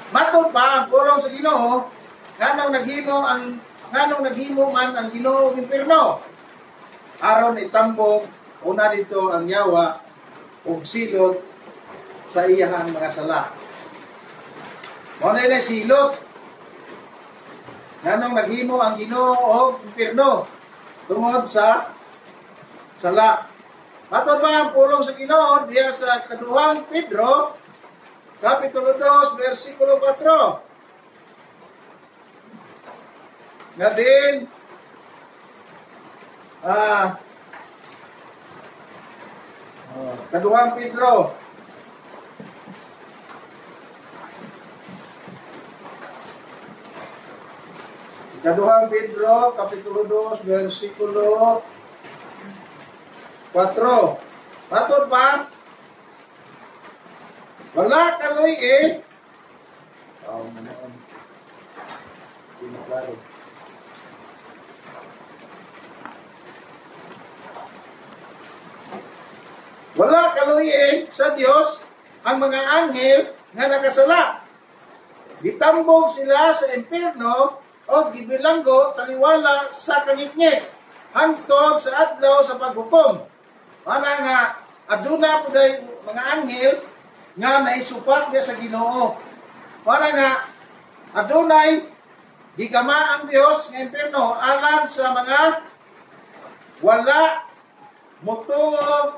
Matod pa ang pulong sa Ginoo, nganong naghimo man ang Ginoo og impierno? Aron itambog una dito ang yawa ug silot sa iyahang mga sala. Mao na silot. Nganong naghimo ang Ginoo og impierno? Tungod sa sala. Matod pa ang pulong sa Ginoo diya sa Kaduhang Pedro, Kapitulo 2, versikulo 4. Nga din, Kaduhang Pedro, Kaduhang Pedro, Kapitulo 2, versikulo 4. Matod pa, wala kaloy eh. Oh, hindi na klaro. Wala kaloy eh sa Dios ang mga anghel nga nakasala. Gitambog sila sa impierno o gibilanggo taliwala sa kangitngit hangtod sa adlaw sa paghukom. Ana nga aduna puday mga anghel nga naisupak niya sa Ginoo. Para nga adunay gigama ang Dios nga impierno alang sa mga wala motuo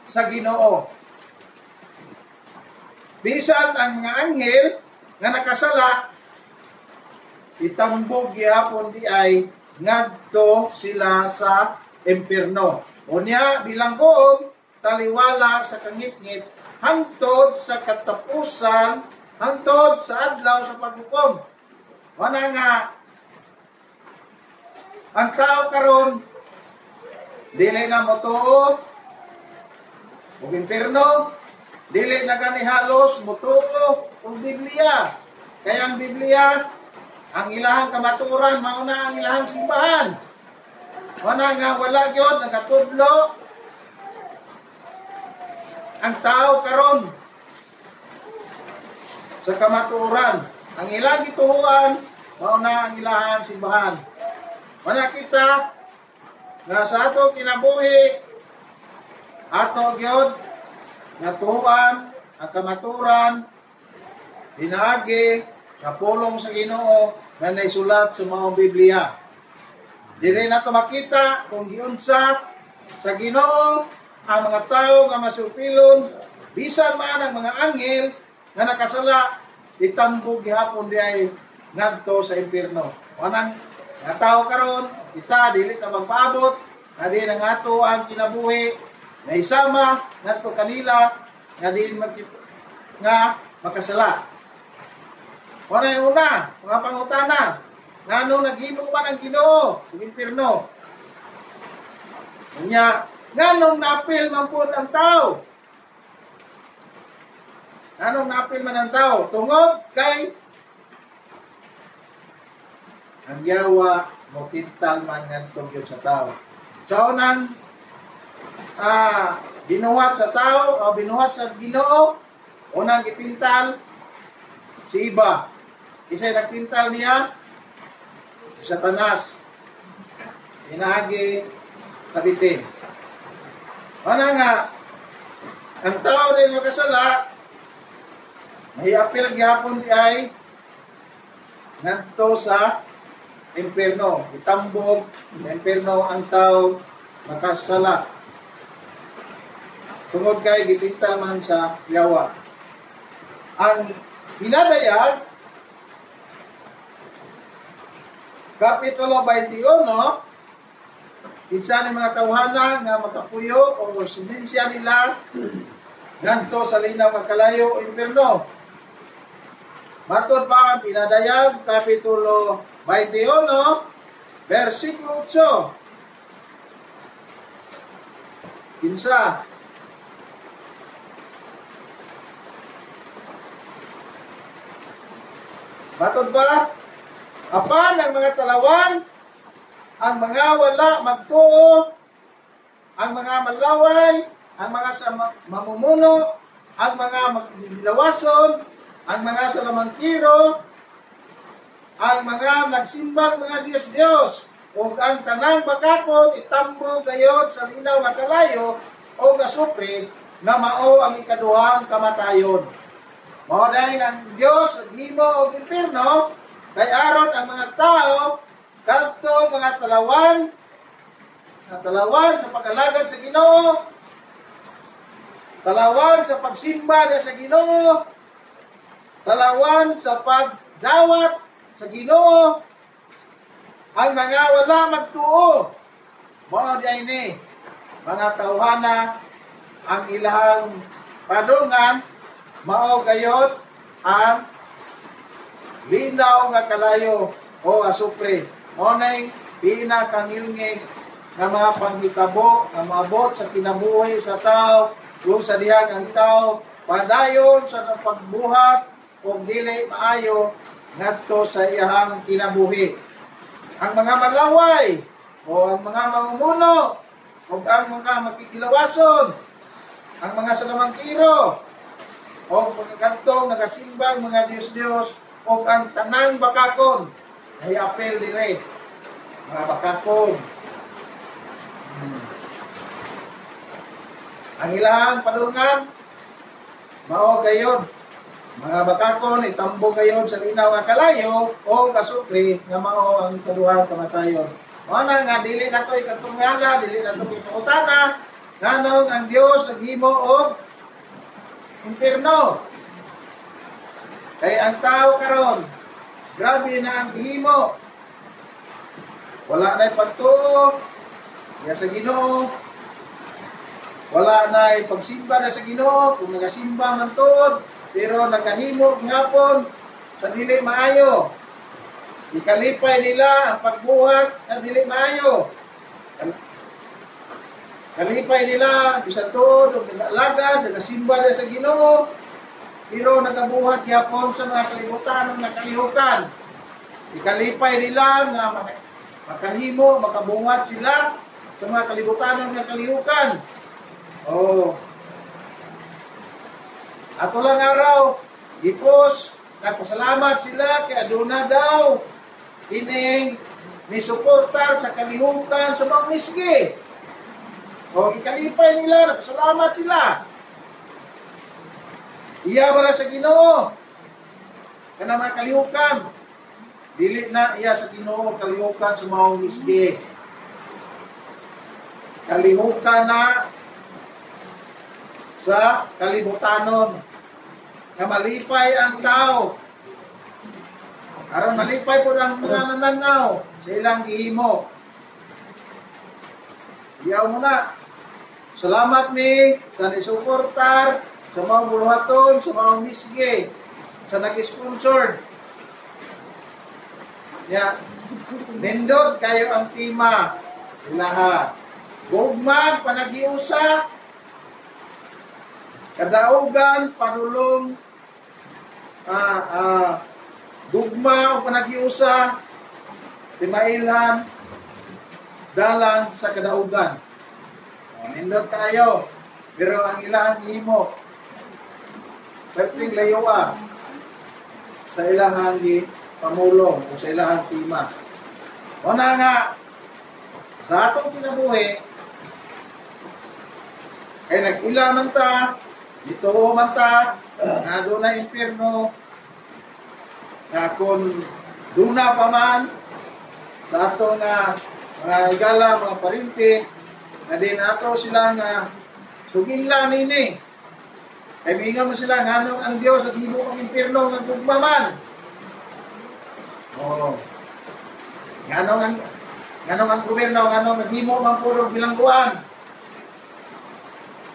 sa Ginoo. Bisan ang mga anghel nga nakasala, itambog gihapon di ay ngadto sila sa impierno. Unya bilanggoon taliwala sa kangitngit hangtod sa katapusan, hangtod sa adlaw sa paghukom. Wala nga ang tao karon dili na motuo og impierno, dili na gani halos motuo og Biblia. Kaya ang Biblia, ang ilahang kamatuoran, mao na ang ilahang simbahan. Wala nga wala gyud nagatudlo ang tao karon sa kamatuoran. Ang ilang gituhuan, mao na ang ilahang simbahan. Wala kita nga sa ato kinabuhi, ato gyud nga tuhuan ang kamatuoran pinaagi sa pulong sa Ginoo nga naisulat sa maong Biblia. Dili nato makita kung giunsa sa Ginoo ang mga tawo nga masupilon, bisan man ang mga anghel nga nakasala, itambog gihapon di ay ngadto sa impierno. Anang mga tao karon, kita dili ta magpaabot na di ang ato ang kinabuhi na isama ngadto kanila nga di nga makasala. Wala yung una, mga pangutana, ngano naghimo man ang Ginoo ug impierno? Unya, nganong napil man pud ang tao? Nganong napil man ang tao? Tungod kay ang yawa motintal man ngadto gyud sa tao. Sa unang binuhat sa tao o binuhat sa Ginoo, unang gitintal si Iba. Isa'y nagtintal niya si Satanas. Inaagi sa bitin. Ano nga, ang tao na makasala, may apil gihapon di ay ngadto sa impierno. Itambog sa impierno ang tao makasala. Tungod kay gitintal man sa yawa. Ang pinadayag, Kapitulo 21, isa ni mga tawhana nga makapuyo o residensya nila ngadto sa linaw nga kalayo o impierno. Matod pa ang pinadayag, Kapitulo 21, versikulo 8. Kinsa? Matod ba? Apan ang mga talawan, ang mga wala magtuo, ang mga malaway, ang mga sa mamumuno, ang mga maghilawason, Ang mga salamangkiro, ang mga nagsimbang mga Diyos-Diyos, ug ang tanang bakakon itambo gayod sa linaw nga kalayo o asupre nga mao ang ikaduhang kamatayon. Mao dahil ang Dios naghimo og impierno kay aron ang mga tao kadto mga talawan na talawan sa pag-alagad sa Ginoo, talawan sa pagsimba na sa Ginoo, talawan sa pagdawat sa Ginoo, ang mga wala magtuo. Mao di ay ni mga tawhana, ang ilahang padulngan mao gayod ang linaw nga kalayo o asupre. Mao nay pinakangilngig nga mga panghitabo nga maabot sa kinabuhi sa tao kung sa dihang ang tao padayon sa pagbuhat og dili maayo ngadto sa iyahang kinabuhi. Ang mga malaway o ang mga mamumuno o ang mga makikilawason, ang mga salamangkiro o mga kadtong nagasimbang mga Diyos-Diyos o ang tanang bakakon ay apel dire mga bakakon. Ang ilang padulngan mao gayod mga bakakon itambo gayod sa linaw nga kalayo o asupre nga mao ang ikaduhang kamatayon. Mao na nga dili nato ikatungala, dili nato ipangutana nganong ang Dios naghimo og impierno. Kay ang tao karon, grabe na ang gihimo. Wala na pagtuo ya sa Ginoo. Wala na pagsimba na sa Ginoo, kung nagasimba man tuod, pero nagahimo gihapon sa dili maayo. Ikalipay nila ang pagbuhat na dili maayo. Kalipay nila bisan tuod og nag-alagad, nagasimba na sa Ginoo, pero nagabuhat gyapon sa mga kalibutan ng nakalihukan. Ikalipay nila nga makahimo, makabuhat sila sa mga kalibutan ng nakalihukan. Oh. Ato lang araw, gipos, nagpasalamat sila kay aduna daw ining misuportar sa kalihukan sa mga misgi. O ikalipay nila, nagpasalamat sila. Iya wala sa Ginoo. Kana mga kalihukan. Dili na iya sa Ginoo kalihukan sa mga misgi. Kalihukan na sa kalibutanon nga malipay ang tao. Aron malipay po ang mga nananaw sa ilang gihimo. Iyaw mo na. Salamat mi sa nisuportar sa mga buluhaton, sa mga misgi, sa nag-sponsor. Ya, nindot kayo ang tema. Ilaha. Gugmag, panagiusa, kadaugan, padulong, gugma o panagiusa, timailhan, dalang sa kadaugan. O, nindot tayo. Pero ang ilahang himo, perting layoa sa ilahang gi pamulong o sa ilahang tema. O na nga, sa atong kinabuhi, kay nag-ila man ta, dito man ta, nga doon na impyerno, nga kung duna pa man, sa ato nga mga igala, mga parinti, na din ato sila nga sugila nini. Kay mingon mo sila nganong ang Dios at himo ang impyerno nga gugma man. Oo. Nganong ang gobyerno nganong naghimo man puro bilangguan.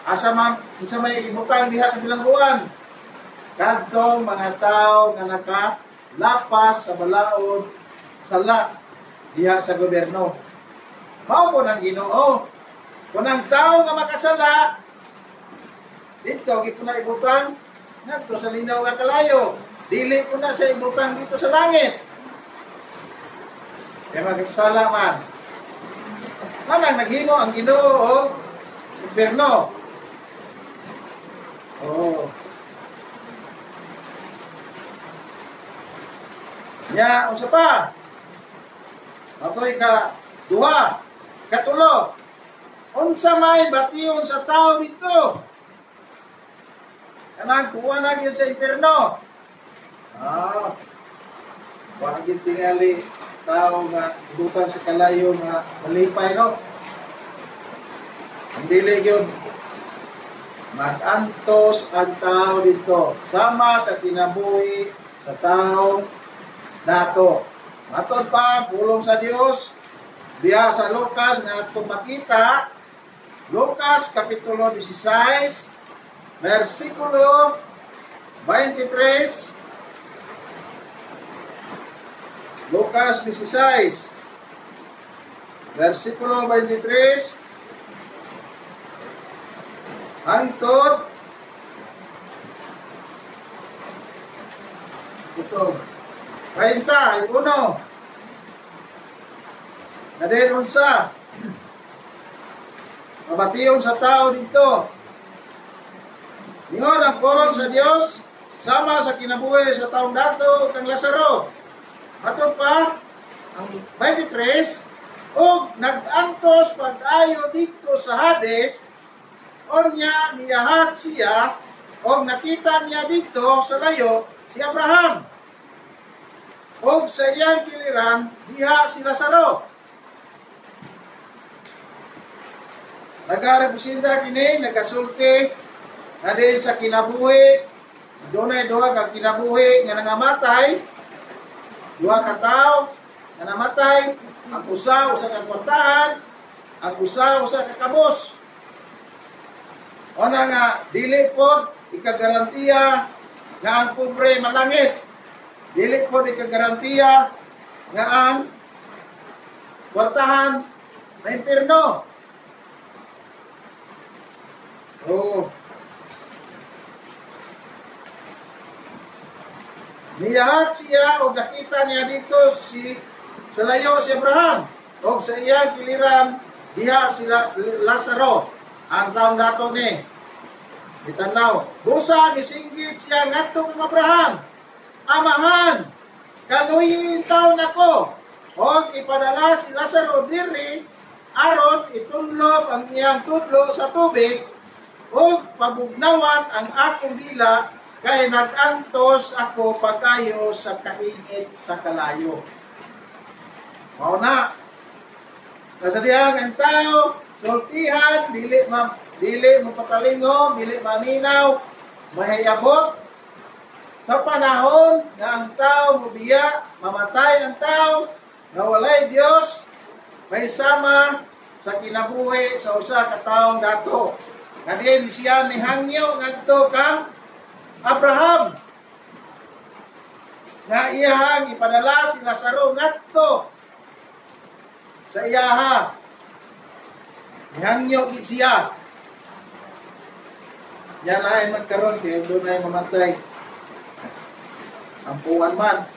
Asa man unsa may ibutang diha sa bilangguan? Kadtong mga tao nga nakalapas sa balaod sala diha sa gobyerno. Mao po ng Ginoo. Kung ang tao nga makasala, dito gito na ibutang ngadto sa linaw nga kalayo. Dili ko na sa ibutang dito sa langit. Kaya magkasala man. Manang naghimo ang Ginoo og impierno. Oh. Nya, unsa pa? Matoy ka duha, katulo. Unsa may bation sa tao dito? Kanang kuha na gyud sa impierno. Ah. Wa gyud tingali tao nga dutan sa kalayo nga malipay, no? Ang dili gyud, magantos ang tao dito sama sa kinabuhi sa tao dato. Matod pa, pulong sa Dios diha sa Lucas nga atong makita, Lucas Kapitulo 16, versikulo 23. Lucas 16, versikulo 23 hangtod ito 31. Nadin unsa mabation sa tao dito? Ingon ang pulong sa Dios, sama sa kinabuhi sa taong dato kang Lazaro. Matod pa ang 23, og nag-antos pag-ayo dito sa Hades, unya niyahat siya og nakita niya dito sa layo si Abraham og sa iyang kiliran diha si Lazaro. Nagarepresenta kini, nagasulti na din sa kinabuhi. Dunay duha ka kinabuhi nga nangamatay, duha ka tawo nga namatay, ang usa usa ka kwartahan, ang usa usa ka kabos. Ona nga dili pod ikagarantiya nga ang pobre malangit. Dili pod ikagarantiya nga ang kwartahan na impierno. Oo. Niyahat siya o nakita niya dito si sa layo si Abraham o sa iyang kiliran diha sila Lazaro, ang taong dato ni. Itanaw. Busa nisinggit siya ngadto kang Abraham. "Amahan, kaluyi taon nako og ipadala si Lazaro diri aron itunlob ang iyang tudlo sa tubig ug pabugnawan ang akong dila kay nag-antos ako pag-ayo sa kainit sa kalayo." Mao na. Kasadiyang ang tao, sultihan, dili mo patalingom, dili maminaw, mahayabot. Sa panahon nga ang tao mubiya, mamatay ang tao, nga walay Dios, may sama sa kinabuhi sa usa ka taong dato. Kadiin siya nihangyo ngadto kang Abraham na iyahang ipadala si Lazaro ngadto sa iyaha. Nihangyo gid siya. Yan ay magkaroon kay doon ay mamatay. Ampuan man.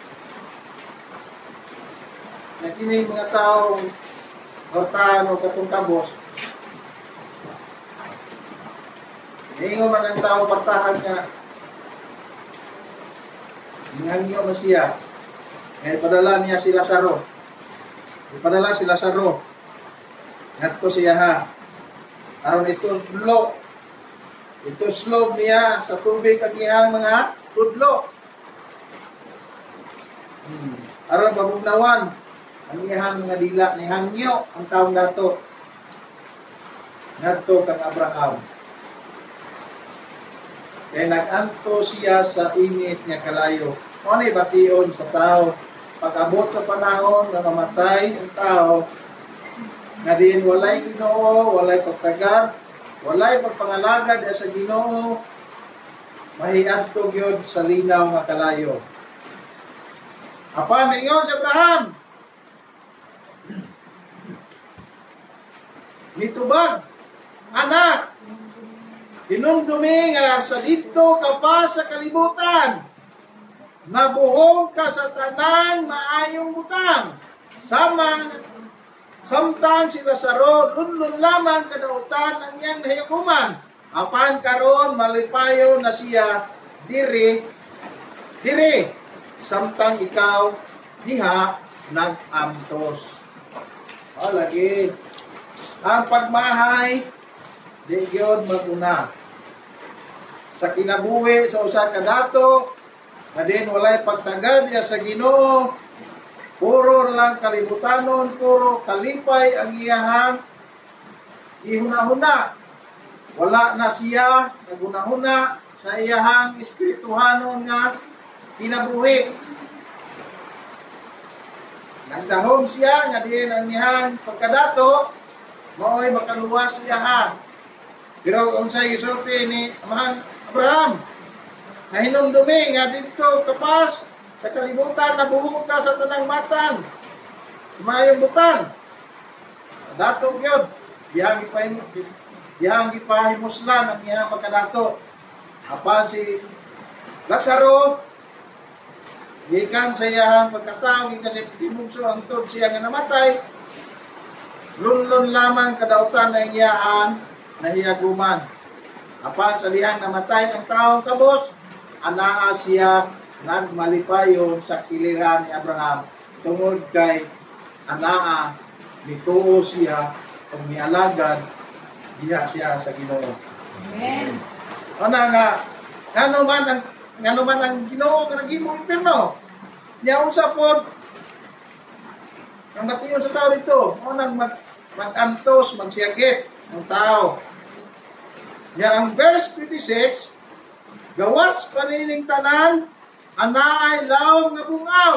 Na kini mga tao hortahan o katong kabos. Ningon man ang tao partahan nga nihangyo man siya. Ngayon padala niya si Lazaro. Ipadala si Lazaro ngadto siya ha. Aron itudlo. Ituslob niya sa tubig ang iyang mga tudlo. Aron pabugnawan ang iyang mga dila. Nihangyo ang taong dato ngadto kang Abraham. Kaya nag-anto siya sa init nga kalayo. Ano bation sa tao? Pag-abot sa panahon na mamatay ang tao, nga diin walay Ginoo, walay pagtagad, walay pagpangalagad sa Ginoo, mahiadto gyud sa linaw nga kalayo. Apan ningon si Abraham, nitubag, "Anak, hinumdumi nga sa didto ka pa sa kalibutan, nabuhong ka sa tanang maayong butang. Samtang si Lazaro, lunlun lamang kadautan ang iyang nahiuman. Apan karon malipayo na siya diri, diri, samtang ikaw diha nagamtos. O lagi ang pagmahay di gyud maguna. Sa kinabuhi sa usa ka dato nga din walay pagtagad niya sa Ginoo, puro lang kalibutanon, puro kalipay ang iyahang ihunahuna. Wala na siya nagunahuna sa iyahang espirituhanon nga kinabuhi. Nagdahom siya nga diin ang iyahang pagkadato mao'y makaluwas siya. Pero unsay gisulti ni Amahang Abraham, nahinumdumi nga didto kapas sa kalibutan nabuho ka sa tanang matang, maayong butang. Dato gyud, dihang gipahimuslan ang iyang pagkadato. Apan si Lazaro, gikan sa iyang pagkatao, gikan sa tinugso ang tod siya nga namatay, lunlun lamang kadautan na iyang nahiyaguman. Apan sa dihang namatay ang taong kabos, anaa siya nagmalipayon sa kiliran ni Abraham tungod kay anaa mituo siya ug mialagad diha siya sa Ginoo. Amen. Ana nga ngano man ang Ginoo nga naghimo impierno. Niya unsa pod ang bation sa tao dito, mao nang mag-antos, magsiyagit ang tao. Niya ang verse 26, gawas panining tanan, anaay lawom nga bungaw,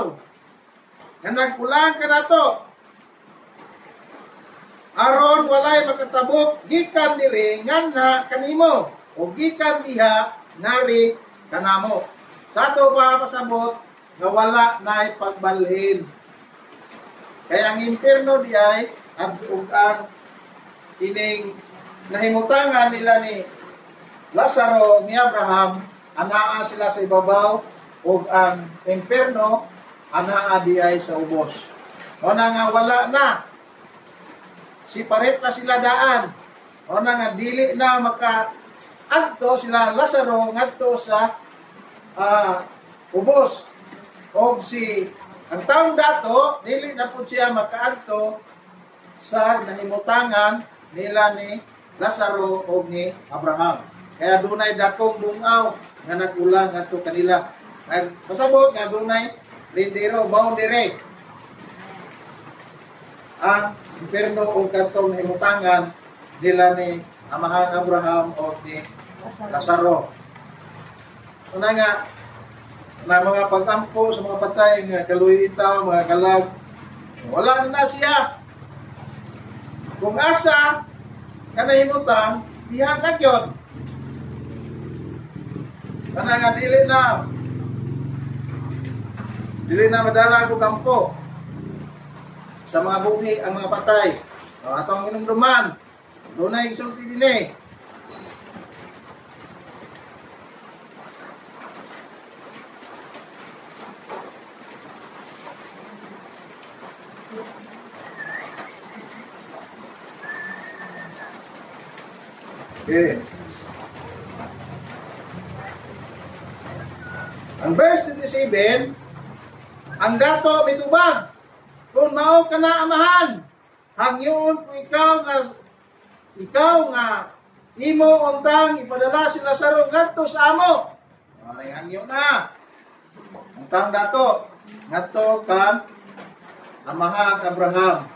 nga nagkulang kanato. Aron walay makatabok gikan diri nganha kanimo o gikan diha ngari kanamo. Sa ato pa pasabot nga wala na'y pagbalhin. Kaya ang impierno di ay ug ang ining nahimutangan nila ni Lazaro ni Abraham, anaa sila sa ibabaw ug ang impierno anaa di ay sa ubos. O na nga wala na, siparet na sila daan. O na nga dili na maka adto sila Lazaro ngadto sa ubos. Og si ang taong dato dili na pud siya makaadto sa nahimutangan nila ni Lazaro og ni Abraham. Kaya dunay dakong bungaw nga nag-ulang ngadto kanila. Nagpasabot nga dunay rindero, boundary. Ang impierno og kadtong nahimutangan nila ni Amahang Abraham og ni Lazaro. Una nga na mga pag-ampo sa mga patay nga kaluoy itaw, mga kalag, wala na siya. Kung asa kanahimutang, diha na gyud. Kana nga dili na madala og kampo sa mga buhi ang mga patay. O, atong inumduman, dunay gisulti dinhi. Okay. Ang verse 27, ang dato mitubag, kung mao ka na amahan, hangyoon ko ikaw nga imo untang ipadala si Lazaro ngadto sa amo. Walay hangyo na. Ang taong dato ngadto kang amahang Abraham.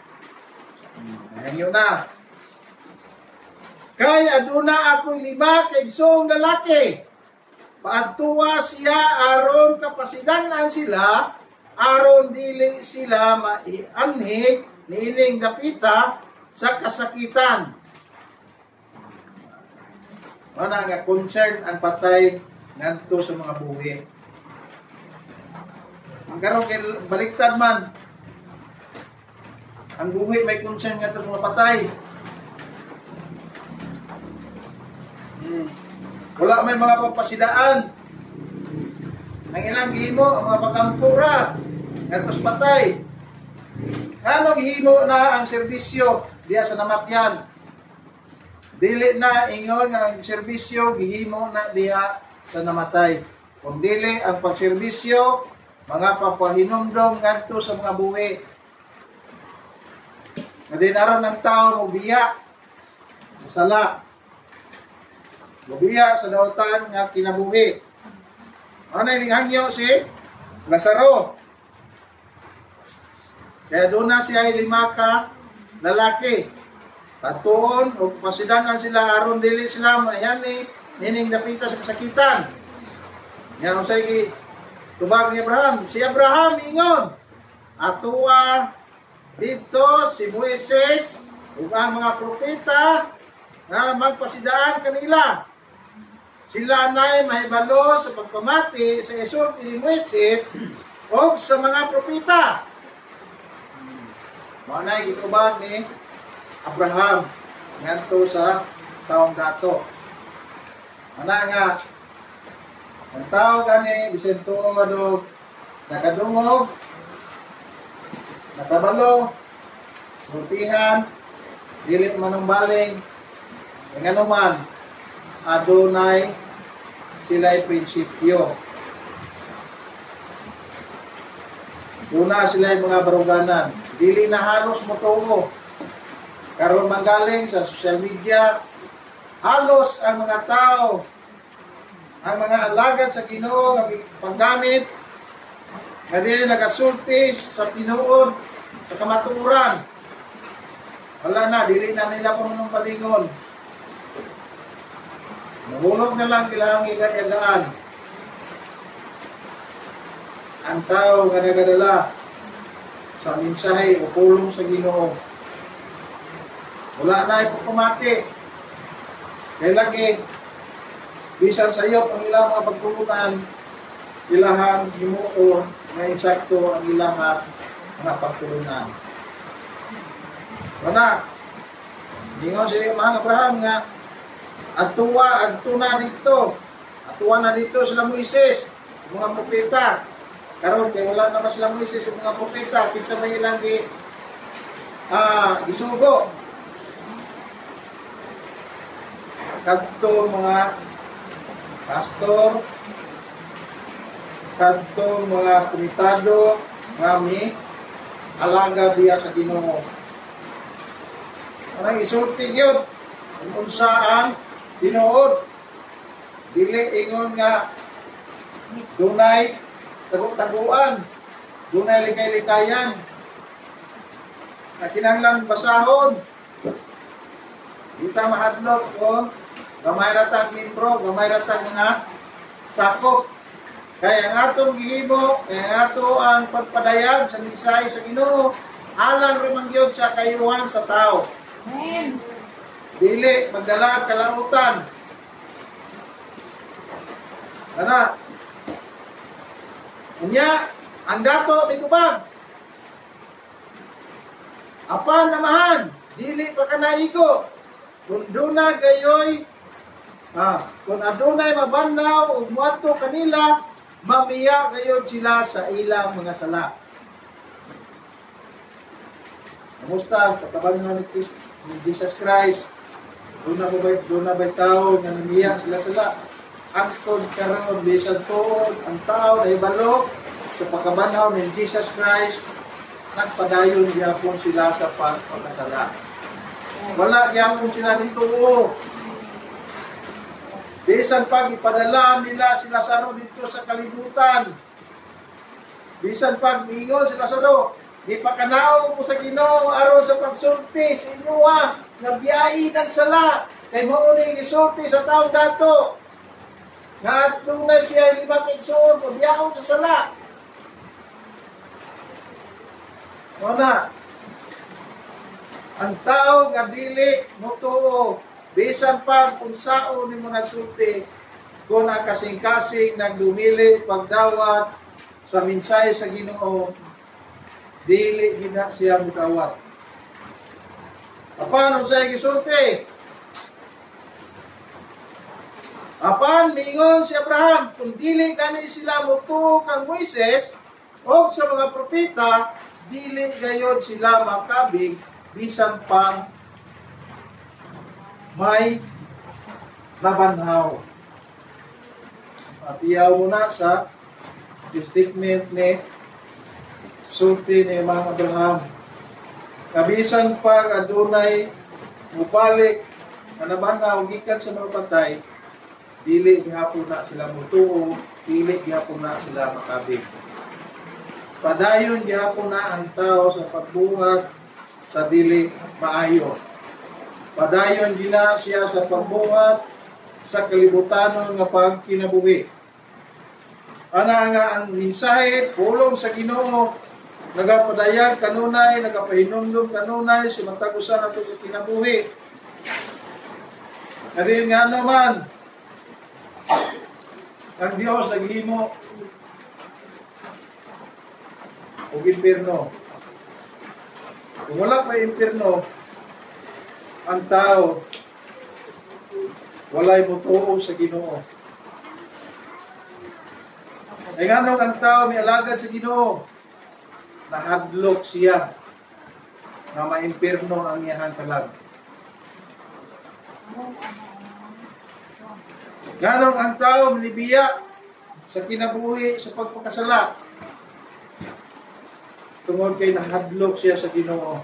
Hangyo na. Kay aduna ako'y 5 ka igsoong lalaki. Paadtuwa siya aron kapasidanan sila, aron dili sila maianhi niining dapita sa kasakitan. Wala nga concern ang patay ngadto sa mga buhi. Ang karon kay baliktad man. Ang buhi may concern ngadto sa mga patay. Wala may mga pagpasidaan. Ang ilang gihimo ang mga pagkampura ngadto sa patay. Nganong gihimo na ang serbisyo diha sa namatyan? Dili na ingon ang serbisyo gihimo na diha sa namatay. Kung dili ang pagserbisyo Mga papahinumdom ngadto sa mga buhi. Nga din aron ang tao mobiya sa sala. Mobiya sa dautan nga kinabuhi. Ano yung hangyo si Lazaro? Kaya doon na siya lima ka lalaki. Patuon o pasidangan sila aron dili sila mahiyani nining dapita sa kasakitan. Nga unsay gi tubag ni Abraham? Si Abraham ingon, "Atoa didto si Moises ug ang mga propeta nga magpasidaan kanila. Sila nay mahibalo sa pagpamati sa isulti ni Moises o sa mga propeta." Mao na gitubag ni Abraham ngadto sa taong dato. Ana nga ang tao gani bisan tuod og nakadungog, nakabalo, sultihan, dili manumbaling, ngano man adunay sila'y prinsipyo. Duna sila'y mga baruganan. Dili na halos motuo. Karon manggaling sa social media, halos ang mga tao, ang mga alagad sa Ginoo nga panggamit, nga dili nagasulti sa tinuod, sa kamatuoran. Wala na, dili na nila pamanumbalingon. Nahulog na lang ilang yagaan. Ang tao nga nagadala sa mensahe o pulong sa Ginoo, wala na ipupumati. Kaya lagi, bisan sayop ang ilang mga pagtulunan, ilahang himuon nga insakto ang ilang mga pagtulunan. Wala. Ingon si mga Abraham nga, "Atuwa, adto na dito. Atuwa na dito sila Moises, mga propeta." Karon kay wala naman sila Moises, mga propeta, kinsa may ilang gisugo? Kadto mga pastor, kadto mga komitado, nga mi alaga biya sa Ginoo. Anang isulti gyud kung unsa ang tinuod. Dili ingon nga dunay tagu-taguan, dunay likay-likayan na kinahanglan basahon. Di ta mahadlok kung gamay ra tag membro, gamay ra tag mga sakop. Kaya ang atong gihimo, kaya ang ato ang pagpadayag sa mensahe sa Ginoo, alang ra man gyud sa kayuhan sa tao. Amen. Dili magdala kalautan. Ana. Unya, ang dato mitubag, "Apan amahan, dili pa ka naigo. Kung duna gayoy, kung adunay mabanlaw ug moadto kanila, mamiya gayod sila sa ilang mga sala." Kamusta katabang ni Christ, ni Jesus Christ? Duna ba tao nga namiya sila sala? Hangtod karon, bisan tuod ang tao nahibalo sa pagkabanhaw ni Jesus Christ, nagpadayon gyapon sila sa pagpakasala. Wala gyapon sila nituo. Bisan pag ipadala nila si Lazaro dito sa kalibutan, bisan pag miingon si Lazaro, "Di pa kanaog ko sa Ginoo aron sa pagsulti sa inyoha nga biyain ang sala, kay mao ni gisulti sa taong dato nga adunay siya lima ka igsoon pabiyaon sa sala." Wala. Ang tao nga dili motuo, bisan pag unsaon nimo nagsulti, kung ang kasing-kasing nagdumili pagdawat sa mensahe sa Ginoo, dili gina siya mudawat. Apan unsay gisulti? Apan miingon si Abraham, "Kung dili gani sila motuo kang Moises o sa mga propeta, dili gayod sila makabig bisan pang may nabanhaw." Atiyaw mo na sa Statement ni sulti ni Mang Abraham. Kabisan pag adunay mubalik nga nabanaw gikan sa mga patay, dili gihapon na sila mutuo, dili gihapon na sila makabig. Padayon gihapon na ang tao sa pagbuhat sa dili maayo. Padayon gina siya sa pagbuhat sa kalibutanon nga pagkinabuhi. Ana nga ang mensahe, pulong sa Ginoo, nagapadayag kanunay, nagapahinumdum kanunay sa matag usa nato sa kinabuhi. Karin nga naman, ang Dios naghimo og impierno. Kung wala pa impierno, ang tao walay motuo sa Ginoo. Ay nganong ang tao mialagad sa Ginoo, nahadlok siya nga maimpierno ang iyang kalag. Nganong ang tao nibiya sa kinabuhi sa pagpakasala, tungod kay nahadlok siya sa Ginoo.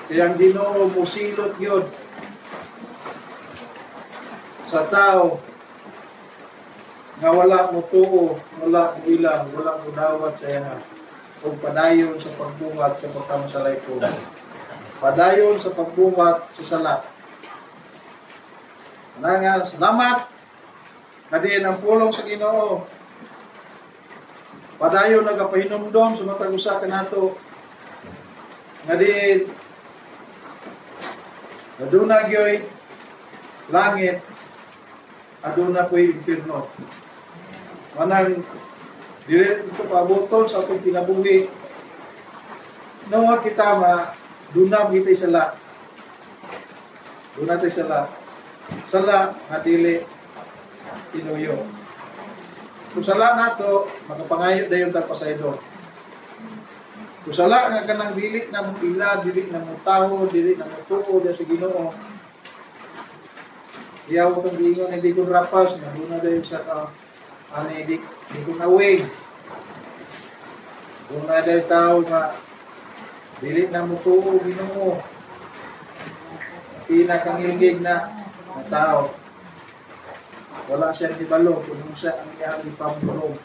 Kaya ang Ginoo musilot yun sa tao nga wala mo tuo, wala mo ilang, wala mo dawat sa iya ug padayon sa pagbuhat sa pagkamasalay ko. Padayon sa pagbuhat sa sala. Nga, salamat na ang pulong sa Ginoo. Padayon nagapahinumdom sa matag usa kanato nga diin aduna gyoy langit, aduna po'y impierno. Manang dili ito paaboton sa atong kinabuhi. Nawa kita ma duna kita sala. Duna tayo sala. Sala nga dili tinuyo. Kung sala nato, makapangayo dayon ta pasaylo. Kung sala nga kanang dili na mo ila, dili na mo taho, dili na mo tuo sa Ginoo. Iyaw kang giingon hindi kong rapas, nga duna dayon sa ka ani di, di kong away. Duna dayon tao nga dili na mo tuo Ginoo. Pinakangilgig na na tao. Wala siyang ibalo kung unsa ang iyang ipamulong.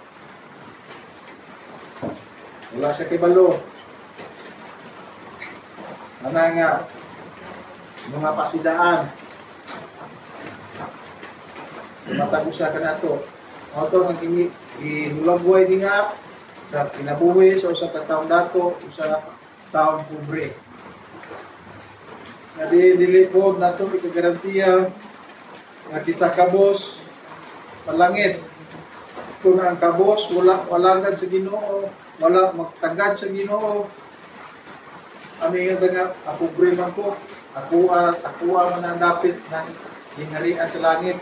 Wala siya kibalo. Ana nga mga pasidaan. Matag usa kanato. Mao to ang ginulagway dinga sa kinabuhi sa usa ka taong dato, usa ka taong pobre. Nga di dili po nato ikagarantiya nga kita kabos palangit. Kung ang kabos wala walagad sa Ginoo, wala magtagad sa Ginoo, ami nga nga ako pobre man ko, ako ako man ang dapit ng gingharian sa langit.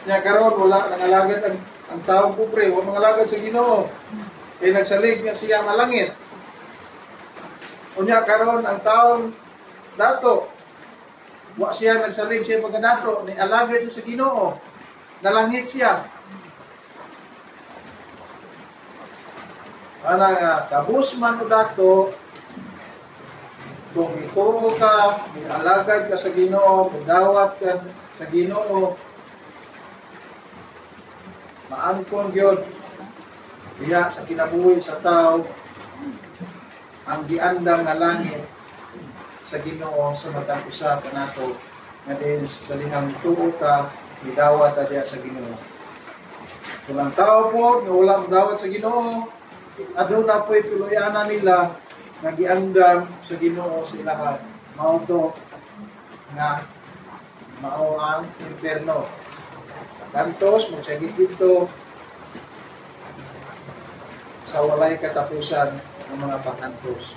Nya karon wala nangalagad ang taong pobre, wala mangalagad sa Ginoo. Kay nagsalig nga siya malangit. Unya karon ang taong dato, wa siya nagsalig siya pagkadato, ni alagad siya sa Ginoo. Nalangit siya. Ana nga kabus man o dato, kung ituo ka, alagad ka sa Ginoo, mudawat ka sa Ginoo, maangkon gyud diha sa kinabuhi sa tao ang giandam nga langit sa Ginoo sa matag usa kanato nga diin sa dihang tuo ka, midawat ta diha sa Ginoo. Kung ang tao po nga wala modawat sa Ginoo, aduna po'y piluyanan nila nga giandam sa Ginoo sa ilaha. Mao to nga mao ang impierno. Gantos magsagit dito sa walay katapusan ng mga panghantos.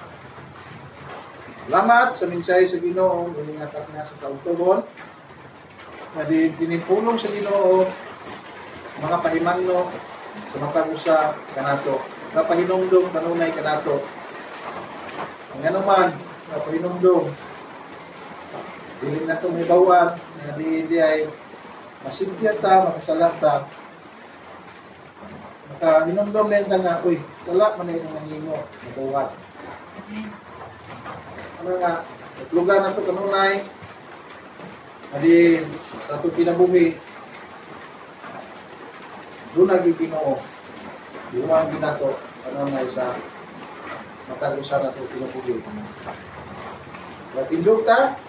Salamat sa mensahe sa Ginoo, giningatak niya sa taug-tubon. Nga dinimpulong sa Ginoo mga pahimangno sa matag usa kanato, kapahinumdom kanunay kanato. Ang anuman kapahinumdom dili na itong hibawan nga di ay masigya ta, makasalan ta, Makahinumdom din ta nga, uy, wala man na yung nahimo, nabuhat. Ano nga, lugar na to kanunay, adi sa atong kinabuhi, doon naging Ginoo, duman ginato, kanunay sa matag usa na to kinabuhi. Matindog ta.